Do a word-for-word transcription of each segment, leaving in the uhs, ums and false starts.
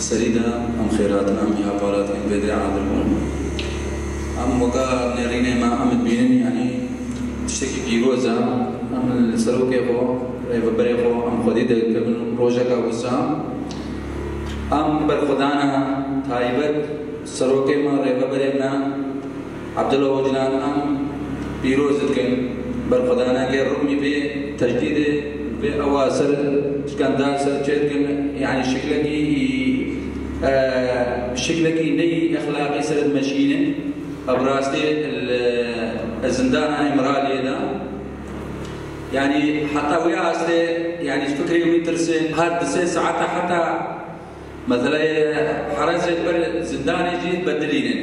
Serî de em xêratin, em îha palatîn vê derê adir bûn. Em weka nêrînê me em dibînin, yanî tiştekî pîroz e. Em li serokê xwe, rêveberê xwe em xwedî dikevin rojeka wisa. Em berxwedana taybet serokê me, rêveberê me, Abdullah Ocalan em pîroz dikin, berxwedaneke rûmî vê tecdîdê, vê ewa ser, çikan dar ser çê dikin, yanî şiklekî, e, şiklekî neyî exlaqî ser dimeşînin, ev rastî li, e, zindana Îmraliyê de. Yanî heta wê astê, yanî fikrê wî tirsin, her di sê saeta heta Mesela, e, herezê ber zindanê jî bedilînin.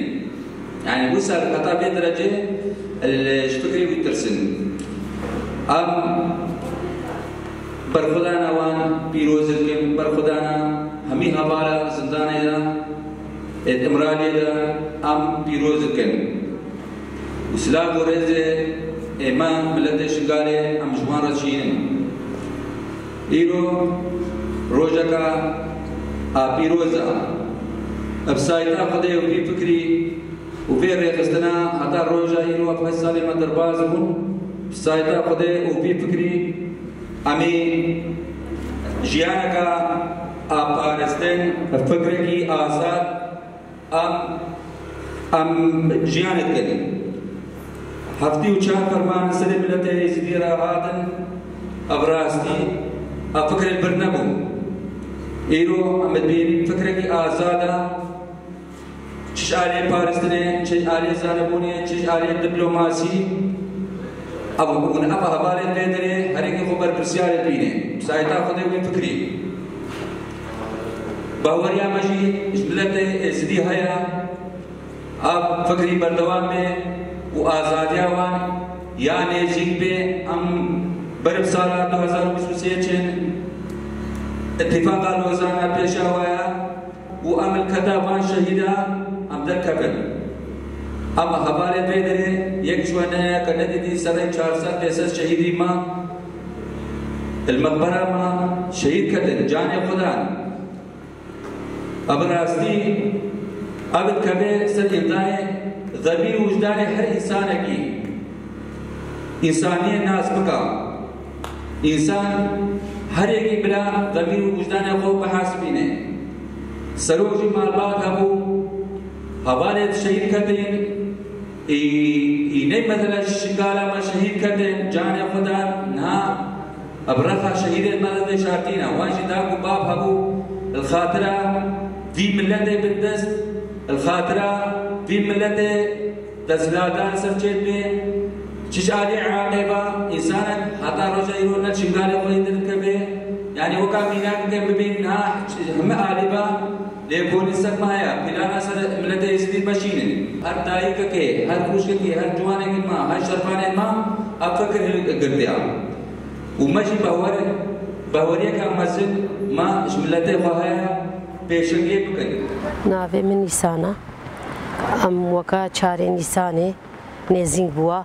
Yanî wisa heta vê derecê li ji fikrê wî tirsin. Em berxwedana wan pîroz dikin, berxwedana hemî hevala zindanê de, ê Îmraliyê de em pîroz dikin. Û silav û rêzê ê me miletê Şingalê em ji wan re çînin. Îro rojeka a pîroz e. Bi sayeta Xwedê û vî fikrî û vê rêxistina heta roja îro ev heşt salê me derbas bûn. Bi sayeta Xwedê û vî fikrî em ê jiyaneka a parastin, fikrekî azad, Em, em jiyanek dikin. Heftê û çar ferman serê miletê Êzidî re hatin, ev rastî, ev fikir li vir nebû. Îro em dibînin fikrekî azad e, çi ji aliyê parastinê, çi ji aliyê zanebûnê, çi ji aliyê diplomasî. Ev, hûn ev hevalên vê derê herêkî xwe berpirsiyar dibîne. Sayeta Xwedê wî fikrî. Baweriya me jî ji miletê Êzidî heye, ev fikrî berdewam be û azadiya wan ya nêzîk be. Em ber bi sala du hazar û bîst û sê çin, Îtîfaqa Lozana pêşa we ye û em li keda van şehîda em derkevin. Em hevalê vê derê yek ji we neye ke nedîtî serê çar sed pênc sed şehîdî me li meqbera me şehîd ketin, canê xwe dan. Ev rastî, ev dikeve ser îmdayê zemîr û wijdanê her însanekî. Însaniyê nas bika. Însan her yekî bila zemîr û wijdanê xwe bihesibîne. Serok jî malbat hebû, hevalê şehîd ketin, Î, î ney mesela ji Şingala me şehîd ketin, canê xwe dan, niha ev rexa şehîdên me li veşartî ne. Wan jî dad û bab hebû, li xatira vî miletê bindest, li xatira vî miletê desthilatdan ser çêdibe. Çi ji alî Iraqê ve, însanek heta roja îro ne Şingalê xwe yê derdikeve. Yanî weka mînak bike bibîn, niha heme alî ve Lêkolîn ser me heye, plana ser miletê Êzidî meşînin. Her dayikekê, her xwişkekê, her ciwanekê me, her şervanê me, ev fikir hilgirtiya. Û me jî bawer, baweriyeke mezin me ji miletê xwe heye, pêşengê bikin. Navê min Nîsan e. Em weke çarê Nîsanê nêzîng bûwa.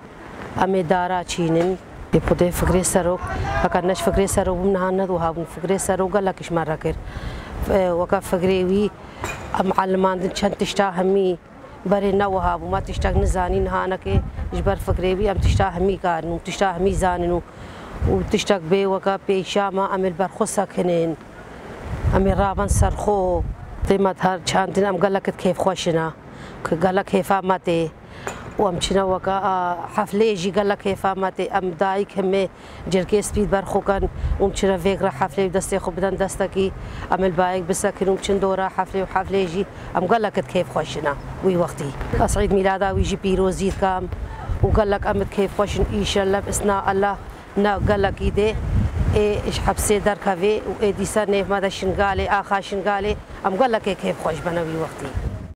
Em ê dara çînin. Ê xwedê fikrê serok, heke ne ji fikrê serok bûm, niha ne wiha bûn. Fikrê serok gelek ji me re kir. F-, weke fikrê wî, em elimandin çend tişta hemî berê ne wiha bû. Me tiştek nizanî, niha neke ji ber fikrê wî em tişta hemî karin û tişta hemî zanin û, û tiştek bê weke pêşiya me, em ê li ber xwe sekinin. Em ê raben ser xwe. Tê me her çandin em gelek kêfxweş in a. Gelek kêfa me tê. Û em çine weke, a, hefleyê jî gelek kêfa me tê. Em dayik hemê cirkê spî ber xwe ken û em çine vêg re hefleyê û destê xwe bidin destekî. Em li bayek bisekin û em çin dora hefleyê û hefleyê jî em gelek kêfxweş in a wî wextî. Ez Eîd mîlada wî jî pîrozî dikim û gelek em kêfxweş in. Îşellah, bi îzna Allah, ne gelekî dê ê ji hepsê derkevê û ê dîsa nêv me de Şingalê, axa Şingalê, em gelekê kêfxweş bene wî wextî.